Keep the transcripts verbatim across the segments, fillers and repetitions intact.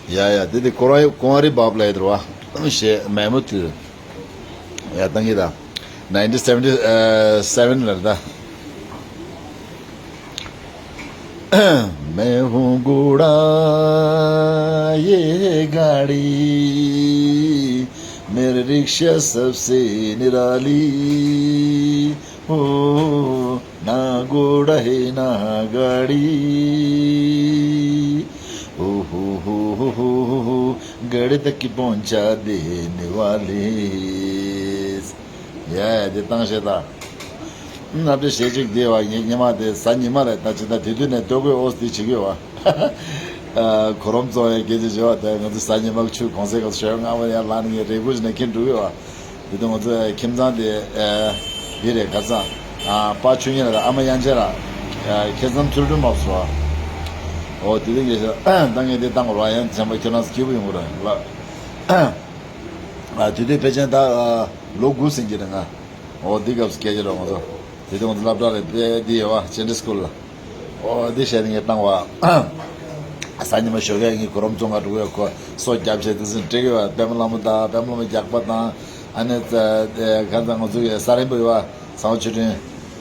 ཡ་ཡ། དེ་དེ་ཀོ་ར་ཀོ་ར་རི་བབ་ལ་ཡོད་རེད་བ། ཞེས་མེ་མོ་དུ། ཡ་བཏང་གི་ད། ནའིན་ཊིན་སེ་ཝེན་ཊི་སེ་ཝེན་ལ་རེད་ད། मैं हूँ घोड़ा ये गाड़ी, मेरे रिक्शा सबसे निराली। ओ, ना घोड़ा है ना गाड़ी। ओ हो हो हो हो हो हो, घोड़े तक की पहुंचा देने वाले। ཡ་ཡ། དེ་བཏང་ཤེས་ད། སྣ་སྦྲེལ་ཞེ་གཅིག་བསྡད་པ་ཡིན། ཉི་མ་དེ་གཟའ་ཉི་མ་རེད་ད། ཅི་ད་དེ་དུས་ནས་སྟོད་གོས་ཨོ་སི་དེ་བྱེད་ཀྱི་ཡོད་བ། ཨ། གོ་རམས་བཙོང་ཡས་སྐད་ཆ་བྱེད་པ་དེ། ང་ཚོ་གཟའ་ཉི་མ་ཆུ་གོང་ཚད་ག་ཚོད་ཞོན། སྔ་མོ་ཡར་ལངས་ནས་རེ་སྒུག་བྱས་ནས་འཁྱེར་འགྲོ་གི་ཡོད་བ། དེ་དུས་ང་ཚོ་ཁྱིམ་ཚང་དེ། ཨ། འདི་རེད། ཁ་སང་། ཨ། པ་ཆོས་ཉིད་ལ་ཨ་མ་དབྱངས་ཅན་ལ། ཨ། ཁྱེད་ཚང་ཚུལ་ཁྲིམས་མ་བཟོ་བ། ཨོ་དེ་དུས་ངས་ད་ངས་དེ་བཏང་དགོས་ར། ཡང་བྱམས་པ་ཁྱོད་རང་ཚོ་སྐྱིད་པོ་ཡོང་གི་རེད་ལ། ཨ། དེ་དུས་ཕལ་ཆེར་ད། ཨ། ལོ་དགུ་ཟིན་གྱི་རེད་ང་། འོ་འདི་སྐབས་སུ་སྐད་ཆ་རོ་ང་ཚོ། དེ་དུས་ང་ཚོ་སློབ་གྲྭ་རེད་པས། འདི་ཡོད་བ། ཅན་ཌེ་སི་ཀུལ་ལ། འོ་འདི་བཤད་ནས་ངས་བཏང་བ། གཟའ་ཉི་མ་ཞོགས་ཀས་ངས་གོ་རམས་བཙོང་ག་འགྲོ་གི་ཡོད། ཁོ་སོ་བརྒྱབ་བྱས་དེ་ཚོ་སྤྲད་གི་ཡོད་བ། པད་མ་ལྷ་མོ་དང་པད་མ་ལྷ་མོ་རྒྱག་པ་དང་། ཨ་ནི་ཙ་ཁ་ཚ་ང་ཚོ་གི་ས་རིན་པོ་ཡོད་བ། ས་འོག་ཆོས་སྒྲོན།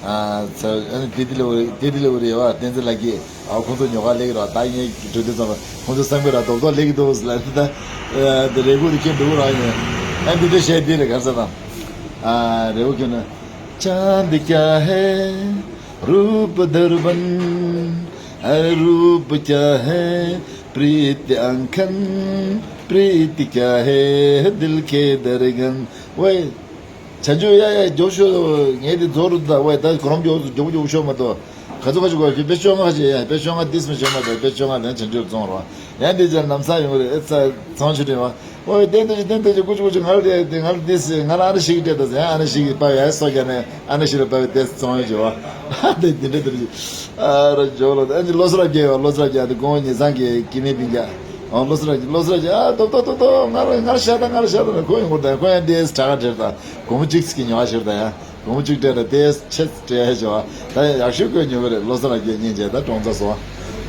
ཨ་ཙ་ཨ་ནི་ཏི་ཏི་ལེ་བོ་རེད། ཏི་ཏི་ལེ་བོ་རེད་བ། བསྟན་འཛིན་ལགས་ཀྱིས། ཨ། ཁོང་ཚོ་ཉོ་ག་སླེབས་ཀྱི་རེད་བ། ད་ངས་འགྲོ་དུས་ཙམ་པ་ཁོང་ཚོ་བསམ་གི་རེད། རྡོག་རྡོག་སླེབས་ཀྱི་འདུག་ཟེར་ལབ་དུས་ད། ཨ། འདི་རེ་སྒུག་དེ་ཁྱེད་འགྲོ་གི་རེད་ཡིན། ཨ་འདི་འདྲ་བཤད་འདི་རེད། ག་རེ་ཟེར་དང་། ཨ། རེ་སྒུག་ཁྱོད་ནི། चांद क्या है रूप दर्पण, रूप क्या है प्रीत अंकन, प्रीत क्या है दिल के धड़कन। ཝེ། བྱང་ཆུབ་ཡ་ཡ་མགྱོགས་ཤོག་ངས་འདི་རྫོགས་རུ་ད། ཝེ། ད་གོ་རམས་མགྱོགས་མགྱོགས་མགྱོགས་ཤོག་མ་གཏོགས། ག་ཚོད་ག་ཚོད་གོ། དཔེ་བཅོ་ལྔ་བྱས་ཡ། དཔེ་བཅོ་ལྔ་ཏིས་མ་བྱས་མ་གཏོགས། དཔེ་བཅོ་ལྔ་ལན་བྱང་ཆུབ་བཙོང་རོགས། ཡང་འདི་ཅར་ལམ་སང་ཡོང་གི་རེད། ཨེ་ཙ་ཚང་ཆུ་དྲན་བ། ཨོ་ཡ། བསྟན་འདུན་ཅིག་བསྟན་འདུན་ཅིག་ཀུ་ཅི་ཀུ་ཅི། ང་ལ་དེ་དེ་ང་ལ་ཏིས་ང་ལ་ཨ་ནི་ཞིག་སྤྲད་ད་ཟེར། ཨ་ནི་ཞིག་པ་ཡ་སོ་རྒྱ་ནས་ཨ་ནི་ཞིག་ལ་པ་བའི་ཏིས་བཙོང་ཡོད་ཅེས་བ། དེ་འདི་འདྲ་འདི་འདྲ་ཅིག་ཨ་ར་ཇོ་ལོ། ཨ་ནི་བློ་གསར་རྒྱལ་བ། བློ་གསར་རྒྱལ་དེ་ཁོང་ཉེ་ཚང་གི་སྐྱེ་དམན་སྤུན་ཀྱག་ཨོ་བློ་གསར་རྒྱལ། བློ་གསར་རྒྱལ། ཨ་ཏོ་ཏོ་ཏོ་ཏོ། ང་ལ་ང་ལ་ཤ་ད། ང་ལ་ཤ་ད་ན་ཁོ་ཡོང་གི་རེད། ཁོ་ཡང་ཏིས་དྲག་ག་དྲེར་ད། སྒོར་མོ་གཅིག་ཙམ་གྱི་ཉོ་བ་ཤོར་ད་ཡ། སྒོར་མོ་གཅིག་སྤྲད་ན་དེ་ཆེ་སྤྲད་ཤོག་ད་ཡག་ཤོས་བཀོད་ཉོ་གི་རེད། བློ་གསར་ལགས་ཀྱིས་སྙིང་རྗེ་ད་གྲོང་ཚོ་སོང་།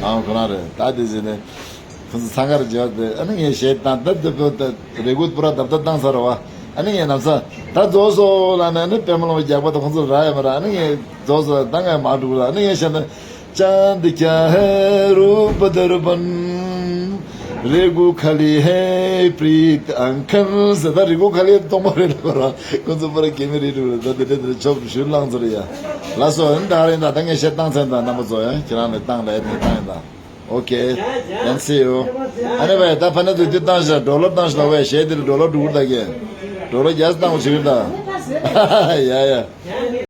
ཨང་ཁོ་རང་རེད་ད། དེ་ཟིན་ནས་ཁོ་ཚོ་འཚང་ཁ་རེད་བྱས་པ་དེ། ཨ་ནི་ངས་གཞས་བཏང་ད་དེ་པོ་ད་རེ་སྒུག་པུ་ར་ད་ལྟ་བཏང་ཚར་བ། ཨ་ནི་ངས་ནམ་སང་ད་རྫོགས་སོང་ལབ་ནས། ཨ་ནི་པད་མ་ལོ་རྒྱག་པ་ད་ཁོ་ཚོ་རག་ཡ་མ་རག་ཨ་ནི་ངས་རྫོགས་སོང་ད་ངས་མར་འགྲོ་གི་རེད། ཨ་ནི་ངས་བཤད་ན། चांद क्या है रूप दर्पण, रेगू खाली है प्रीत अंकन ཟེར། ད་རེ་སྒུག་ཁ་ལས་སྟོང་པ་རེད་ལབ་ར། ཁོ་ཚོ་པར་གེ་མི་རེད་འགྲོ་རེད། ད་དེ་འདྲ་དེ་འདྲ་ཆོབ་ཞུ་ལངས་ཚོ་རེད་ཡ། ལགས་སོ། ཨ་ནི་ད་རེད་ད། ད་ངས་བཤད་བཏང་ཚར་ད། རྣམ་པ་ཚོ་ཡ་ཁྱེད་རང་ལ་བཏང་ལ་ཡ་དེ་བཏང་ཡིན་ད། Okay, then see you. ཨ་ནི་བས་ད་ཕ་ན་ཚོས་དེ་བཏང་ཤག་ཌོ་ལར་བཏང་ཤག་ལ། བས་གཞས་དེ་ལ་ཌོ་ལར་འགྲོ་གི་རེད་ད་ཀྱེ། ཌོ་ལར་རྒྱ་ཆེ་བཏང་དགོས་བྱེད་ཀྱི་རེད་ད། ཡ་ཡ།